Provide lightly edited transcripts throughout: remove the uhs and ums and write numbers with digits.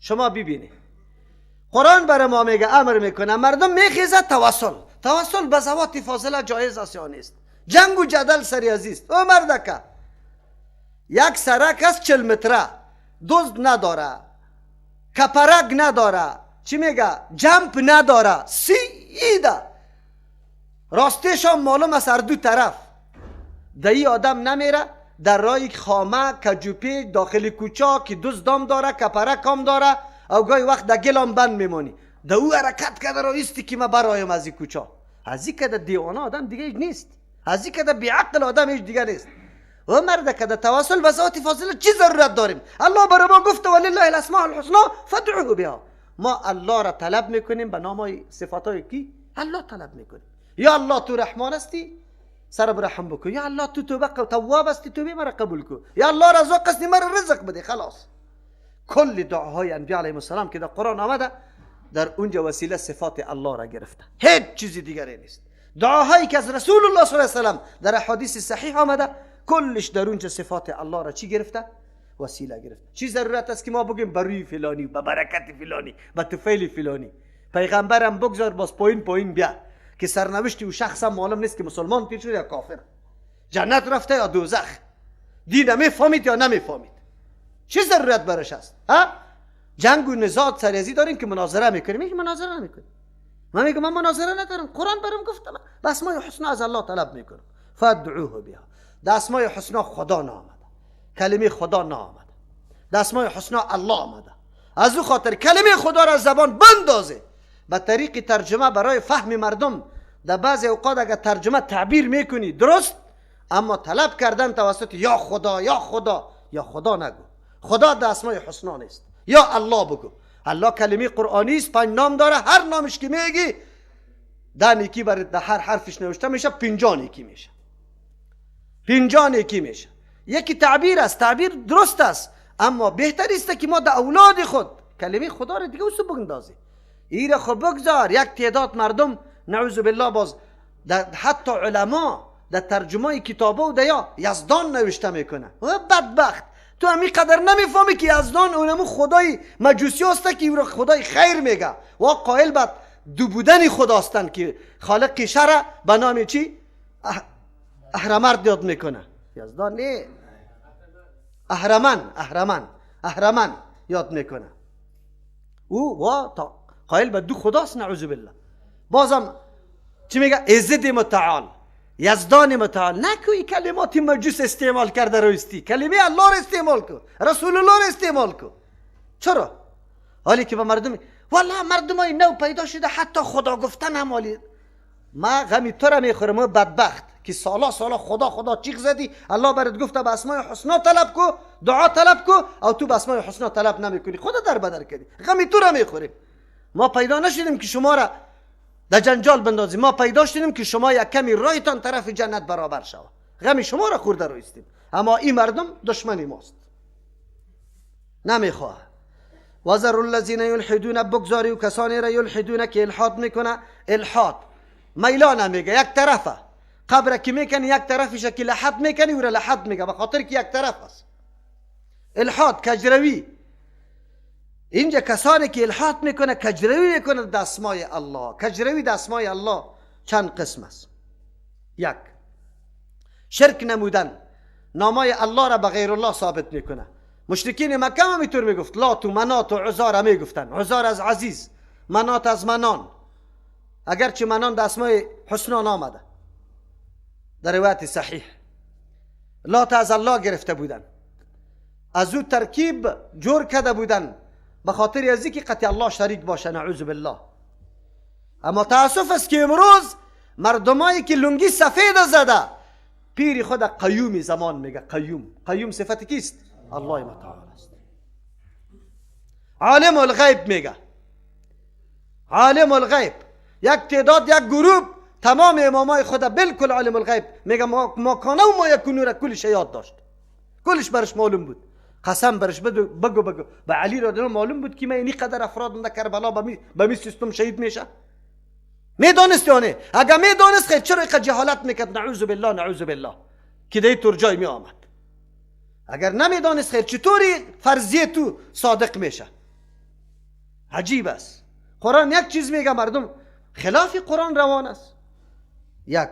شما ببینید قرآن برای ما میگه، امر میکنه، مردم میخیزه توسل. توسل به ذوات فاضله جایز است یا نیست؟ جنگ و جدل سری عزیز. او مردکه یک سرک است 40 متره، دزد نداره، کپرک نداره، چی میگه، جمپ نداره، سیده راستش هم معلوم است هر دو طرف. در آدم نمیره در رای خامه کجوپی داخل کوچا که دزدام داره، کپرک هم داره، او گاهی وقت در گلام بند میمانی. در او حرکت کرده را ایستی که ما برایم از این کوچا. از این که در دیوانه آدم دیگه هیچ نیست، از این که در بیعقل آدم هیچ دیگه نیست. و مرد که در توسل به ذات فاضله چی ضرورت داریم؟ الله برای ما گفته ولله الاسماء الحسنا فادعوه بها. ما الله را طلب میکنیم به نام صفاتای کی؟ الله طلب میکنیم. یا الله تو رحمان هستی، سر برحم بکن. یا الله تو توبه تواب هستی، توبه مرا قبول کن. یا الله رزاق هستی، مرا رزق بده. خلاص کل دعاهای انبیاء علیهم السلام که در قرآن آمده در اونجا وسیله صفات الله را گرفته، هیچ چیز دیگری نیست. دعاهایی که از رسول الله صلی الله علیه و سلم در احادیث صحیح آمده کلش در اونجا صفات الله را چی گرفته؟ وسیله گرفته. چی ضرورت است که ما بگیم بروی فلانی، به برکت فلانی، به طفیل فلانی؟ پیغمبرم بگذار باز پایین پایین بیا که سرنوشت او شخص هم معلوم نیست که مسلمان پیر شده یا کافر، جنت رفته یا دوزخ، دین میفهمید یا نمیفهمید. چه ضرورت برش است؟ ها؟ جنگ و نزاع سریزی داریم که مناظره میکنیم. هیچ مناظره نمیکنیم. من میگم من مناظره ندارم، قرآن برام گفته، من اسمای حسنا از الله طلب میکنم. فادعوه بها. در اسمای حسنا خدا نامده، کلمه خدا نامده، در اسمای حسنا الله آمده. از او خاطر کلمه خدا را از زبان بندازه. به طریق ترجمه برای فهم مردم در بعضی اوقات اگر ترجمه تعبیر میکنی درست، اما طلب کردن توسط یا خدا یا خدا یا خدا نگو. خدا در اسمای حسنا نیست، یا الله بگو. الله کلمه قرآنی است، 5 نام داره، هر نامش که میگی 10 نیکی برای در هر حرفش نوشته میشه، 50 نیکی میشه، 50 نیکی میشه. یکی تعبیر است، تعبیر درست است، اما بهتر است که ما در اولاد خود کلمه خدا رو دیگه اوسو بندازیم. ایره خب بگذار. یک تعداد مردم نعوذ بالله باز در حتی علما در ترجمه کتابه و دیا یزدان نوشته میکنه. و بدبخت تو همی قدر نمیفهمی که یزدان اونمو خدای مجوسی هسته که او را خدای خیر میگه و قائل به دو بودن خدا هستند که خالق شر به نام چی؟ اهرمرد یاد میکنه. یزدان نه، اهرمن، اهرمن، اهرمن یاد میکنه. او و تا قائل به دو خداست نعوذ بالله. بازم چی میگه؟ ازد متعال، یزدان متعال. نکوی کلمات مجوس استعمال کرده رویستی، کلمه الله رو استعمال کن، رسول الله رو استعمال کن. چرا؟ حالی که به مردم والله مردم های نو پیدا شده حتی خدا گفتن هم حالی. ما غمی تو را میخورم بدبخت که سالا سالا خدا خدا چیخ زدی، الله برات گفته به اسمای حسنا طلب کو، دعا طلب کو، او تو به اسمای حسنا طلب نمیکنی، خدا در بدر کردی. غمی تو را میخوریم. ما پیدا نشدیم که شما را در جنجال بندازیم، ما پیدا شدیم که شما یک کمی رایتان طرف جنت برابر شود. غمی شما را خورده رویستیم، اما این مردم دشمنی ماست، نمیخواه. وذر الذین یلحدون، بگذاری و کسانی را یلحدون که الحاد میکنه. الحاد میلان میگه، یک طرفه. قبر که میکنی یک طرفش که لحد میکنی او را لحد میگه، به خاطر که یک طرف است. الحاد کجروی. اینجا کسانی که الحاد میکنه کجروی میکنه در اسمای الله. کجروی در اسمای الله چند قسم است. یک، شرک نمودن، نامای الله را به غیر الله ثابت میکنه. مشرکین مکه هم اینطور میگفت، لات و منات و عزا را میگفتن. عزا از عزیز، منات از منان، اگرچه منان در اسمای حسنا نامده در روایت صحیح. لات از الله گرفته بودن، از او ترکیب جور کرده بودن به خاطر از اینکه قطع الله شریک باشه نعوذ بالله. اما تاسف است که امروز مردمایی که لنگی سفید زده پیر خود قیوم زمان میگه. قیوم، قیوم صفت کیست؟ الله متعال است. عالم الغیب میگه، عالم الغیب. یک تعداد یک گروه تمام امامای خود بالکل عالم الغیب میگه. ما کانه و ما یکونو را کلش یاد داشت، کلش برش معلوم بود. قسم برش بگو بگو به علی را معلوم بود که من اینی قدر افراد در کربلا به می سیستم شهید میشه. میدانست یا نه؟ اگه میدانست خیر چرا اینقدر جهالت میکرد؟ نعوذ بالله نعوذ بالله که در طور جای میآمد. اگر نمیدانست خیر چطوری فرضیه تو صادق میشه؟ عجیب است. قرآن یک چیز میگه، مردم خلاف قرآن روان است. یک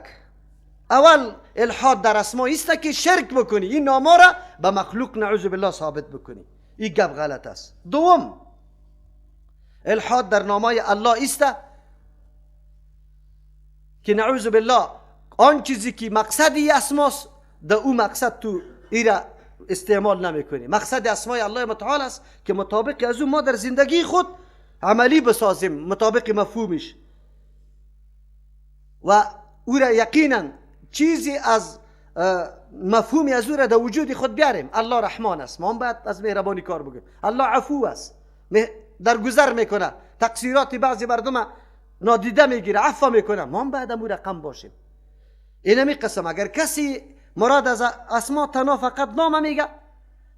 اول الحاد در اسما است که شرک بکنی، این نامه را به مخلوق نعوذ بالله ثابت بکنی، این گپ غلط است. دوم الحاد در نامای الله است که نعوذ بالله آن چیزی که مقصدی اسماست در او مقصد تو ایرا استعمال نمیکنی. مقصد اسمای الله متعال است که مطابق از او ما در زندگی خود عملی بسازیم، مطابق مفهومش، و او را یقینا چیزی از مفهومی از او را در وجود خود بیاریم. الله رحمان است، ما هم باید از مهربانی کار بگیم. الله عفو است، درگذر میکنه، تقصیرات بعضی مردم نادیده میگیره، عفو میکنه، ما هم باید امو رقم باشیم. اینمی قسم اگر کسی مراد از اسما تنها فقط نام میگه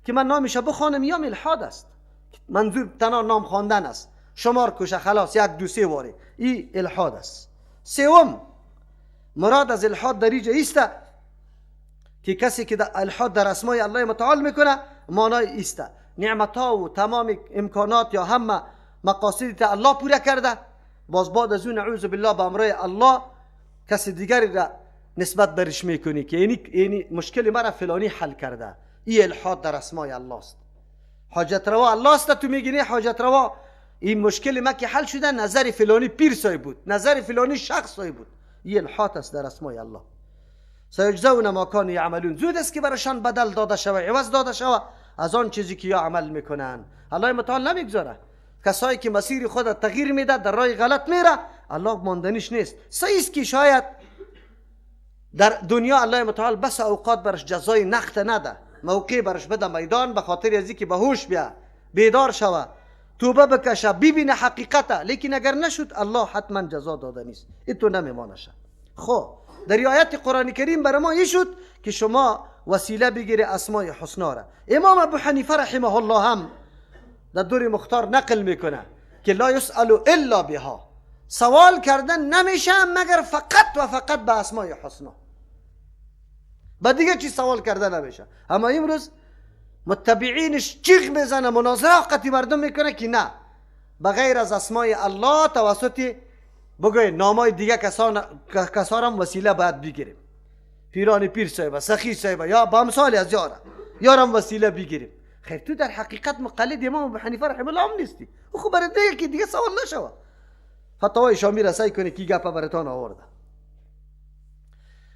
که من نامش بخوانم، یا الحاد است، منظور تنها نام خواندن است، شمار کشه خلاص یک دو سه واره، این الحاد است. سوم مراد از الحاد در اینجا است که کسی که در الحاد در اسمای الله متعال میکنه، معنای است نعمتها و تمام امکانات یا همه مقاصد الله پوره کرده، باز بعد از اون نعوذ بالله به امرای الله کسی دیگری را نسبت برش میکنی که یعنی مشکل مرا فلانی حل کرده. این الحاد در اسمای الله است. حاجت روا الله است، تو میگی نه حاجت روا، این مشکل ما که حل شده نظر فلانی پیر صاحب بود، نظر فلانی شخص صاحب بود. این الحاد است در اسمای الله. سیجزون ما کانوا یعملون، زود است که برشان بدل داده شوه، عوض داده شوه از آن چیزی که یا عمل میکنن. الله متعال نمیگذاره کسایی که مسیر خود تغییر میده، در راه غلط میره، الله ماندنیش نیست. صحیح است که شاید در دنیا الله متعال بس اوقات برش جزای نقد نده، موقع برش بده میدان، به خاطر از اینکه به هوش بیا، بیدار شوه، توبه بکشه، ببینه حقیقته. لیکن اگر نشد الله حتما جزا داده نیست، این تو نمیمانشه. خب در آیت قرآن کریم برای ما این شد که شما وسیله بگیری اسمای حسنا را. امام ابو حنیفه رحمه الله هم در دور مختار نقل میکنه که لا یسأل الا بها، سوال کردن نمیشه مگر فقط و فقط به اسمای حسنا، با دیگه چی سوال کرده نمیشه. اما امروز متبعینش چیغ میزنه، مناظره قطعی مردم میکنه که نه، بغیر از اسمای الله توسط بگوی نامای دیگه کسان وسیله باید بگیریم، پیران پیر صاحبه، سخی صاحبه، یا با امثال از یاره یارم وسیله بگیریم. خیر تو در حقیقت مقلد امام ابو حنیفه رحمه الله هم نیستی، او خب برای دیگه که دیگه سوال نشوه. فتاوای شامی را سعی کنی کی گپ براتان آورده.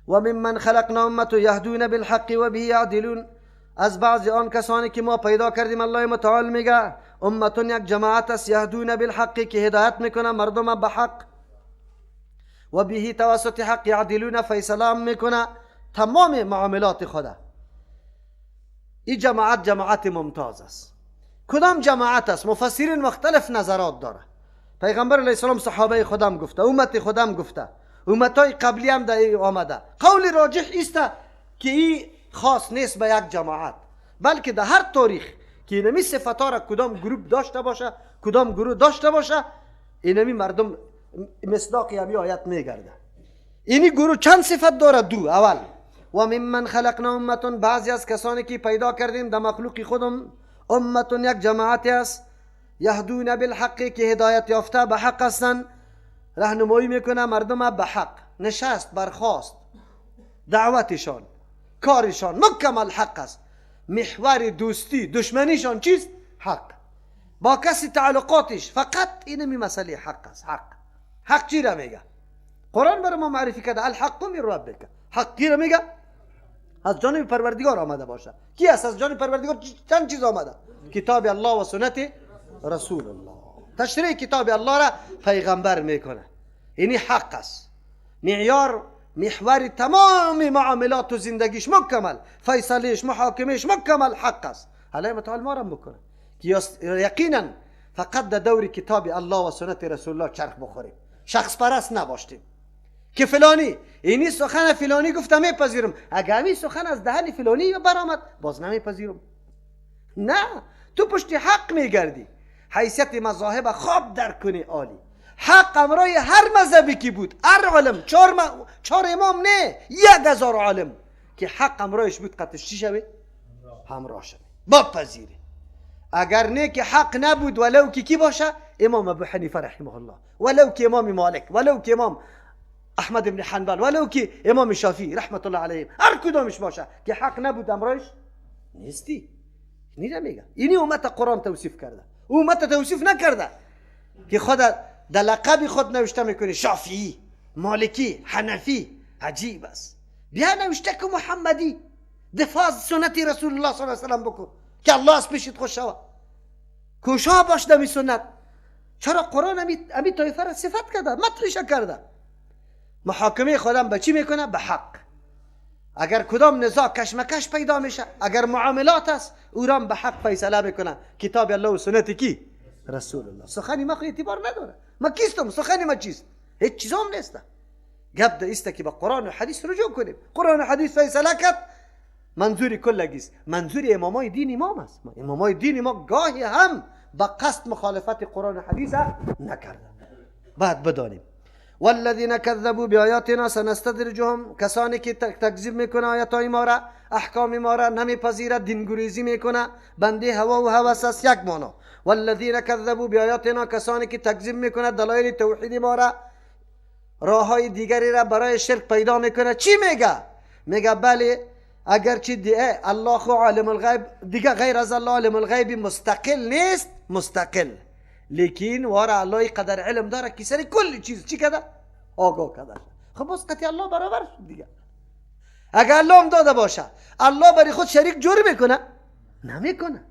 و ممن خلقنا امه یهدون بالحق و به یعدلون، از بعضی آن کسانی که ما پیدا کردیم الله متعال میگه امتون یک جماعت است، یهدون بالحق که هدایت میکنه مردم به حق، و به توسط حق یعدلون فیصله میکنه تمام معاملات خدا. این جماعت جماعت ممتاز است. کدام جماعت است؟ مفسرین مختلف نظرات داره. پیغمبر علیه السلام صحابه خودم گفته، امت خودم گفته، امتای قبلی هم در آمده. قول راجح است که این خاص نیست به یک جماعت، بلکه در هر تاریخ که اینمی صفتا را کدام گروه داشته باشه، کدام گروه داشته باشه، اینمی مردم مصداق همی آیت میگرده. اینی گروه چند صفت داره؟ دو. اول و ممن خلقنا امتون، بعضی از کسانی که پیدا کردیم در مخلوق خودم، امتون یک جماعت است، یهدون بالحق که هدایت یافته به حق هستند، راهنمایی میکنه مردم به حق، نشست برخاست، دعوتشان کارشان مکمل حق است، محور دوستی دشمنیشان چیست؟ حق. با کسی تعلقاتش فقط اینمی مسئله حق است. حق حق چی را میگه؟ قرآن برای ما معرفی کرده الحق من ربک. حق کی را میگه؟ از جانب پروردگار آمده باشه. کی است از جانب پروردگار؟ چند چیز آمده؟ کتاب الله و سنت رسول الله. تشریح کتاب الله را پیغمبر میکنه. اینی حق است، معیار محور تمام معاملات و زندگیش مکمل، فیصلهش محاکمهش مکمل حق است. الله متعال ما را بکنه که یقینا فقط در دور کتاب الله و سنت رسول الله چرخ بخوریم، شخص پرست نباشیم که فلانی اینی سخن فلانی گفته میپذیرم، اگه همین سخن از دهن فلانی برآمد باز نمیپذیرم. نه، تو پشت حق میگردی. حیثیت مذاهب خواب درک کنی عالی. حق امرای هر مذهبی که بود، هر عالم، چهار امام نه، 1000 عالم که حق امرایش بود قطعش چی شوه؟ همراه شوه، بپذیری. اگر نه که حق نبود ولو که کی باشه؟ امام ابو حنیفه رحمه الله، ولو که امام مالک، ولو که امام احمد بن حنبل، ولو که امام شافعی رحمت الله علیهم، هر کدامش باشه که حق نبود امرش نیستی. اینی میگه اینی امت قرآن توصیف کرده، امت توصیف نکرده که خود در لقب خود نوشته میکنی شافعی، مالکی، حنفی. عجیب است. بیا نوشته که محمدی، دفاع از سنت رسول الله صلی الله علیه و سلم بکن که الله از پیشت خوش شود. کوشا باش دمی سنت. چرا قرآن امی طایفه را صفت کرده، مدحش کرده. محاکمه خودم به چی میکنه؟ به حق. اگر کدام نزاع کشمکش پیدا میشه، اگر معاملات است، او را به حق فیصله میکنه. کتاب الله و سنت کی؟ رسول الله. سخنی ما خو اعتبار نداره. ما کیستم؟ سخنی ما چیست؟ هیچ چیزام نیست. گپ ده است که به قرآن و حدیث رجوع کنیم. قرآن و حدیث فیصله کرد، منظور کلگیست. منظور امامای دین امام است. امامای دین ما گاهی هم به قصد مخالفت قرآن و حدیث نکرده. بعد بدانیم والذین کذبوا بآیاتنا سنستدرجهم، کسانی که تکذیب میکنه آیاتای ما را، احکام ما را نمیپذیرد، دینگریزی میکنه، بنده هوا و هوس است، یک معنا. والذین کذبوا بآیاتنا، کسانی که تکذیب میکنه دلایل توحید ما را، راههای دیگری را برای شرک پیدا میکنه. چی میگه؟ میگه بله اگرچه دیگه الله خو عالم الغیب، دیگه غیر از الله عالم الغیب مستقل نیست، مستقل، لیکن واره الله قدر علم داره که سر کل چیز چی کده؟ آگاه کده. خب باز قطعی الله برابر شد دیگه. اگر الله هم داده باشه، الله برای خود شریک جور میکنه؟ نمیکنه.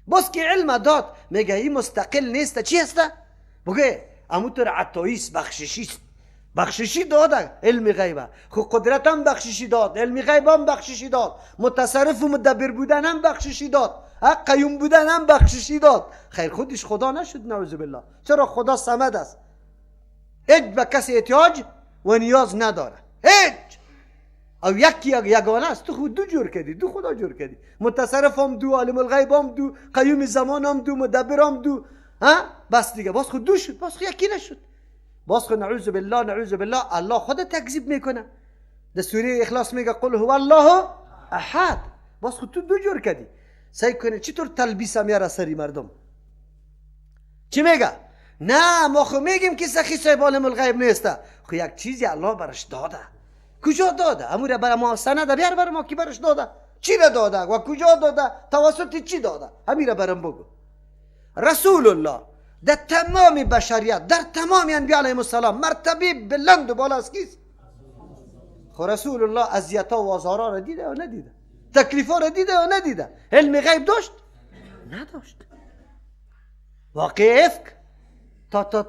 باز که علم داد میگه این مستقل نیست، چی هسته؟ بگه اموتر عطاییست، بخششیست، بخششی داده علم غیبه. خب قدرت هم بخششی داد، علم غیب هم بخششی داد، متصرف و مدبر بودن هم بخششی داد، قیوم بودن هم بخششی داد. خیر خودش خدا نشد، نعوذ بالله. چرا؟ خدا صمد است، هیچ به کسی احتیاج و نیاز نداره، هیچ. او یکی یگانه است. تو خود دو جور کردی، دو خدا جور کردی، متصرف هم دو، عالم الغیب هم دو، قیوم زمان هم دو، مدبر هم دو، ها بس دیگه. باز خود دو شد، باز خود یکی نشد. باز خود نعوذ بالله، نعوذ بالله، الله خود تکذیب میکنه. در سوره اخلاص میگه قل هو الله احد. باز خود تو دو جور کردی. سعی کنه چطور تلبیس میاره سری مردم. چی میگه؟ نه ما خو میگیم که سخی صاحب عالم الغیب نیسته، خو یک چیزی الله برش داده. کجا داده؟ امور بر ما سند بیار بر ما کی برش داده، چی را داده و کجا داده، توسط چی داده، همین را برم بگو. رسول الله در تمام بشریت، در تمام انبیاء علیهم السلام مرتبه بلند و بالا است کیست؟ خو رسول الله اذیت‌ها و آزارها را دیده یا ندیده؟ تکلیف‌ها را دیده یا ندیده؟ علم غیب داشت؟ نداشت. واقع افک تا تا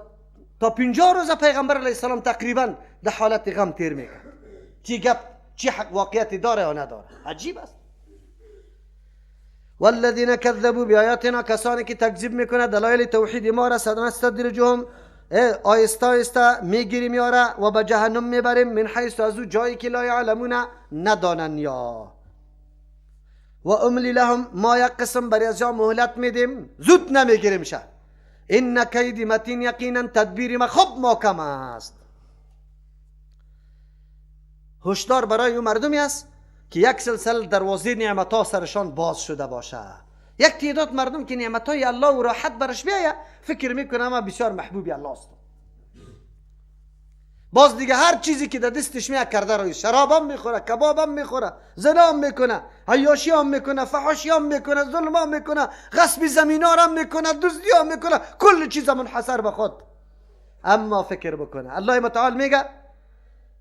تا 50 روز پیغمبر علیه السلام تقریبا در حالت غم تیر میکرد. چی گپ، چی حق واقعیت داره یا نداره؟ عجیب است. والذین کذبوا بآیاتنا، کسانی که تکذیب میکنه دلایل توحید ما را، سنستدرجهم، آیسته آیسته میگیریم یاره و به جهنم میبریم، من حیث از او جایی که لا یعلمون ندانن یا. و املی لهم، ما یک قسم برای از مهلت میدیم، زود نمیگیریم شه. ان کیدی متین، یقینا تدبیر ما خوب محکم است. هشدار برای او مردمی است که یک سلسله دروازه نعمت‌ها سرشان باز شده باشه. یک تعداد مردم که نعمت‌های الله و راحت برش بیایه فکر میکنه ما بسیار محبوبی الله است. باز دیگه هر چیزی که در دستش میاد کرده روی، شراب هم میخوره، کباب هم میخوره، زنا هم میکنه، عیاشی هم میکنه، فحاشی هم میکنه، ظلم هم میکنه، غصب زمین‌ها هم میکنه، دزدی هم میکنه، کل چیز منحصر به خود. اما فکر بکنه الله متعال میگه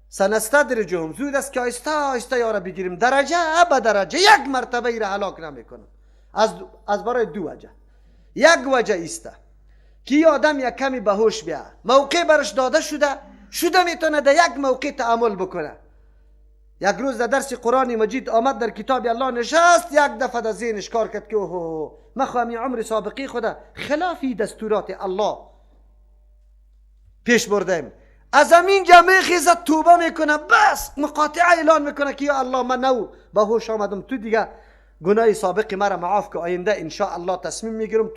سنستدرجهم، زود است که آیسته آیسته یارا بگیریم، درجه به درجه، یک مرتبه ای را هلاک نمیکنم. از برای دو وجه. یک وجه ایسته که آدم یک کمی به هوش بیا، موقع برش داده شده میتونه در یک موقع تعامل بکنه. یک روز در درس قرآن مجید آمد، در کتاب الله نشست، یک دفعه در ذهنش کار کرد که اوه من خواهم عمر سابقی خدا خلافی دستورات الله پیش بردم. از همین جمعه خیزت توبه میکنه، بس مقاطعه اعلان میکنه که یا الله من نو به هوش آمدم، تو دیگه گناه سابق مرا معاف که، آینده ان شاء الله تصمیم میگیرم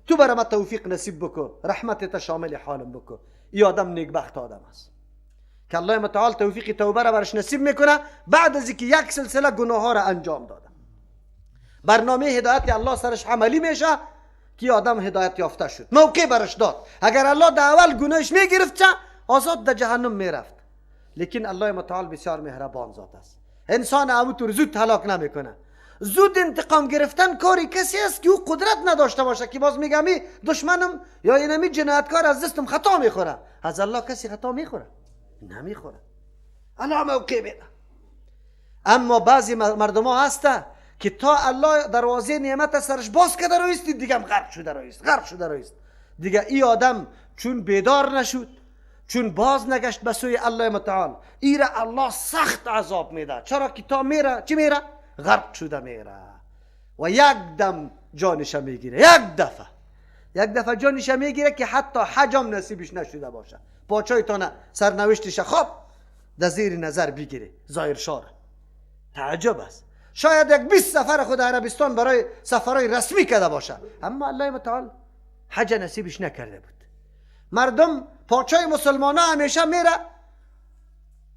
تو برای من توفیق نصیب بکن، رحمت شامل حالم بکن. ای آدم نیکبخت آدم است که الله متعال توفیق توبه را برش نصیب میکنه بعد از اینکه یک سلسله گناه ها را انجام داده. برنامه هدایت الله سرش عملی میشه که آدم هدایت یافته شد، موقع برش داد. اگر الله در اول گناهش میگرفت چه آزاد در جهنم میرفت. لیکن الله متعال بسیار مهربان ذات است، انسان اموطور زود هلاک نمیکنه. زود انتقام گرفتن کاری کسی است که او قدرت نداشته باشه که باز میگم دشمنم یا اینمی جنایتکار از دستم خطا میخوره. از الله کسی خطا میخوره؟ نمیخوره. الله موقع میده. اما بعضی مردم ها هسته که تا الله دروازه نعمت سرش باز کرده رویست، دیگه هم غرق شده رویست، غرق شده رویست. دیگه ای آدم چون بیدار نشد، چون باز نگشت به سوی الله متعال، ایره الله سخت عذاب میده. چرا که تا میره چی میره؟ غرق شده میره و یک دم جانش میگیره. یک دفعه جانش میگیره که حتی حجم نصیبش نشده باشه. پاچای تانه سرنوشتش خواب در زیر نظر بگیره ظاهر شاره. تعجب است. شاید یک 20 سفر خود عربستان برای سفرهای رسمی کرده باشه، اما الله متعال حج نصیبش نکرده بود. مردم پاچای مسلمان ها همیشه میره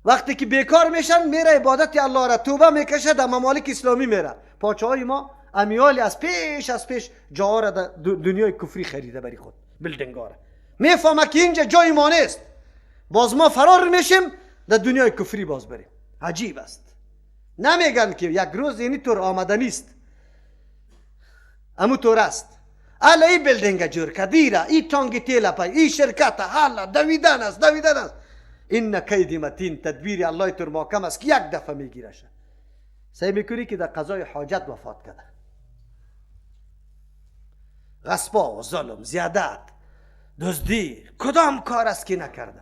وقتی که بیکار میشن میره عبادت الله را توبه میکشه در ممالک اسلامی میره. پاچه ما امیال از پیش جاها را در دنیای کفری خریده بری خود، building ها را. میفهمه که اینجا جای ما نیست، باز ما فرار میشیم در دنیای کفری باز بریم. عجیب است. نمیگن که یک روز اینی طور آمده نیست، امو طور است. الا ای building جور کدیره، ای تانگ تیل پای، ای شرکت حالا دویدن است، دویدن است. این کید متین، تدبیر الله تر محکم است که یک دفعه میگیرشه. سعی میکنی که در قضای حاجت وفات کرده. غصبا و ظلم، زیادت، دزدی، کدام کار است که نکرده.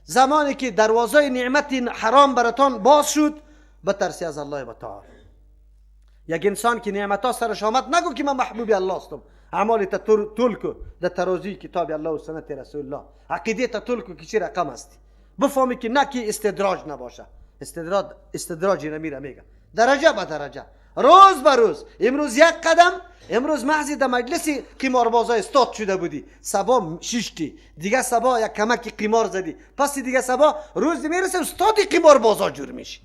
زمانی که دروازه نعمت حرام براتان باز شد، بترسی از الله متعال. یک انسان که نعمت ها سرش آمد نگو که من محبوب الله هستم. اعمال تا طول کو در ترازوی کتاب الله و سنت رسول الله، عقیده تا طول کو که چی رقم هستی. بفهمی که نه که استدراج نباشه. استدراج نمیره میگه درجه به درجه، روز به روز. امروز یک قدم، امروز محضی در مجلس قماربازا استاد شده بودی، صبا شیشتی، دیگه صبا یک کمک قمار زدی، پس دیگه صبا روز میرسه استاد قماربازا جور میشی.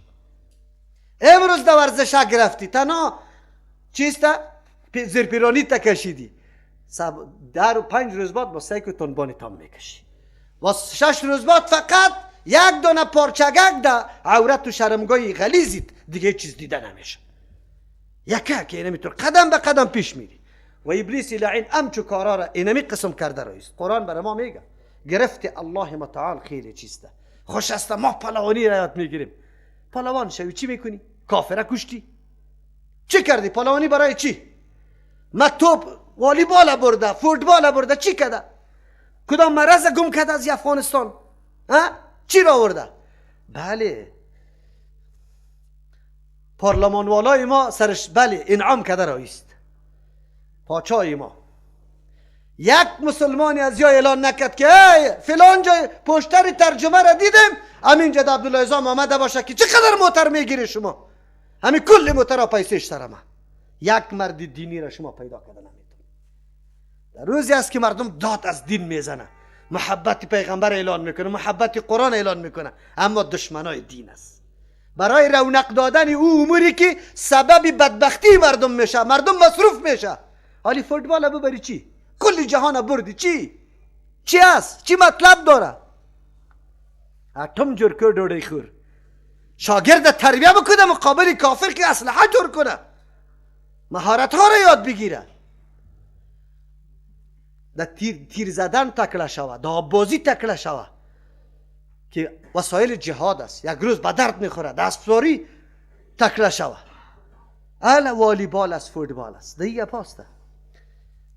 امروز در ورزش گرفتی، تنها چیست زیر پیرانی تا کشیدی، در 5 روز بعد با سیک و تنبانی تام میکشی، و 6 روز بعد فقط یک دانه پارچگک در عورت و شرمگاه غلیظیت دیگه چیز دیده نمیشه. یکه که اینمی طور قدم به قدم پیش میری و ابلیس لعین امچو کارا را اینمی قسم کرده رایست. قرآن برای ما میگه گرفت الله متعال خیلی چیسته. خوش است ما پهلوانی را یاد میگیریم. پهلوان شوی چی میکنی؟ کافره کشتی؟ چی کردی؟ پهلوانی برای چی؟ ما توپ والیبال برده، فوتبال برده، چی کرده؟ کدام مرض گم کرده از افغانستان؟ ها؟ چی را آورده؟ بله پارلمان والای ما سرش بله انعام کرده رایست. پاچای ما یک مسلمانی از یا اعلان نکرد که ای فلان جای پشتر ترجمه را دیدم، همین جد عبدالله عزام آمده باشه که چقدر موتر میگیری شما، همین کل موتر را پیسش سر ما. یک مرد دینی را شما پیدا کرده نمیتونی. در روزی است که مردم داد از دین میزنه، محبت پیغمبر اعلان میکنه، محبت قرآن اعلان میکنه، اما دشمنای دین است. برای رونق دادن او اموری که سبب بدبختی مردم میشه، مردم مصروف میشه. حالی فوتبال ببری چی؟ کل جهان بردی چی؟ چی است؟ چی مطلب داره؟ اتم جور که ډوډۍ خور. شاگرد تربیه بکنه مقابل کافر که اسلحه جور کنه، مهارت ها را یاد بگیره، در تیر زدن تکله شوه، در آببازی تکله شوه که وسایل جهاد است، یک روز به درد میخوره. در اسبسواری تکله شوه. الا والیبال است، فوتبال است، دیگه پاسته.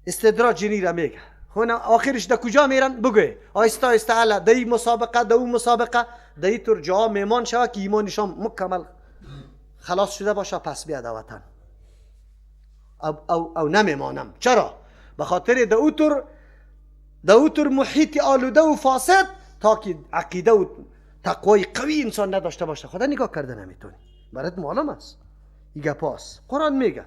استدراج جنی را میگه. خونه آخرش در کجا میرن؟ بگوی آیسته آیسته الا در این مسابقه، در اون مسابقه، در این طور جا میمان شوه که ایمانشان مکمل خلاص شده باشه، پس بیاد وطن. او نمیمانم. چرا؟ به خاطر در او طور محیط آلوده و فاسد، تا که عقیده و تقوای قوی انسان نداشته باشه، خدا نگاه کرده نمیتونی. برات معلوم است این گپاست. قرآن میگه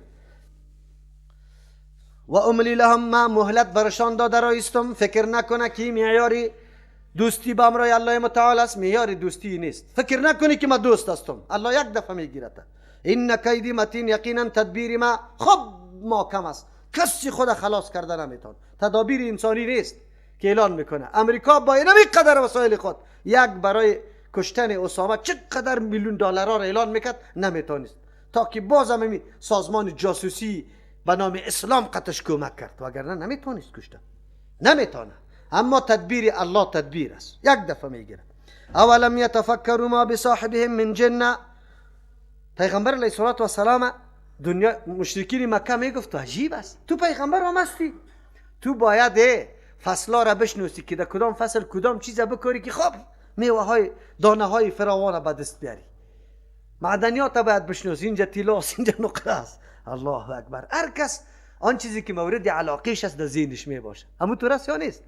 و املی لهم، ما مهلت برشان داده رایستم. فکر نکنه که معیاری دوستی با امرای الله متعال است، معیار دوستی نیست. فکر نکنی که ما دوست هستم، الله یک دفعه میگیرد. این کیدی متین، یقینا تدبیر ما خب محکم است، کسی خود خلاص کرده نمیتون. تدابیر انسانی نیست که اعلان میکنه. امریکا با این قدر وسایل خود یک برای کشتن اسامه چقدر میلیون دلارها را اعلان میکرد نمیتونست، تا که باز هم سازمان جاسوسی به نام اسلام قطش کمک کرد، وگرنه نمیتونست کشته، نمیتونه. اما تدبیر الله تدبیر است، یک دفعه میگیره. اولم یتفکروا ما بصاحبهم من جنه. پیغمبر علیه الصلاة والسلام دنیا مشرکین مکه میگفت تو عجیب است، تو پیغمبر هم هستی، تو باید فصلا را بشناسی که در کدام فصل کدام چیز بکاری که خب میوه های دانه های فراوان به دست بیاری، معدنیات باید بشناسی، اینجا طلا است، اینجا نقره است. الله اکبر. هر کس آن چیزی که مورد علاقهش است در ذهنش می باشه. همون طور است یا نیست؟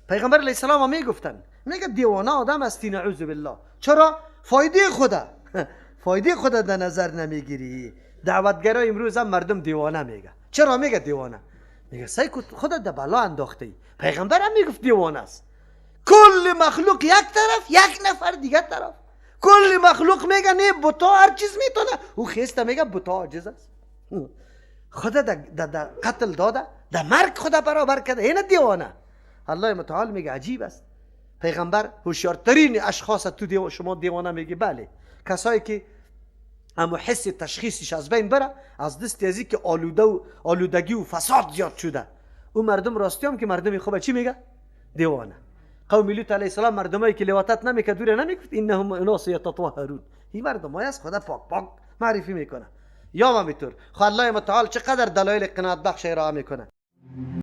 پیغمبر علیه السلام هم میگفتن، میگه دیوانه آدم هستی نعوذ بالله. چرا؟ فایده خدا فایده خدا در نظر نمیگیری. دعوتگرای امروز هم مردم دیوانه میگه. چرا میگه دیوانه؟ میگه سعی کن خدا در بلا انداخته ای. پیغمبر هم میگفت دیوانه است. کل مخلوق یک طرف، یک نفر دیگه طرف. کل مخلوق میگه نه بتا هر چیز میتونه، او خیسته میگه بتا عاجز است. خدا در قتل داده، در مرگ خدا برابر کرده، اینه دیوانه. الله متعال میگه عجیب است. پیغمبر هوشیارترین اشخاص تو شما دیوانه میگه. بله، کسایی که اما حس تشخیصش از بین بره، از دست ازی که آلوده و آلودگی و فساد زیاد شده، او مردم راستی هم که مردم خوبه چی میگه؟ دیوانه. قوم لوط علیه السلام مردمایی که لواطت نمیکرد دوره نمیگفت انهم اناس یتطهرون. این مردمای از خدا پاک پاک معرفی میکنه. یا همینطور خو الله متعال چقدر دلایل قناعت بخش ارائه میکنه.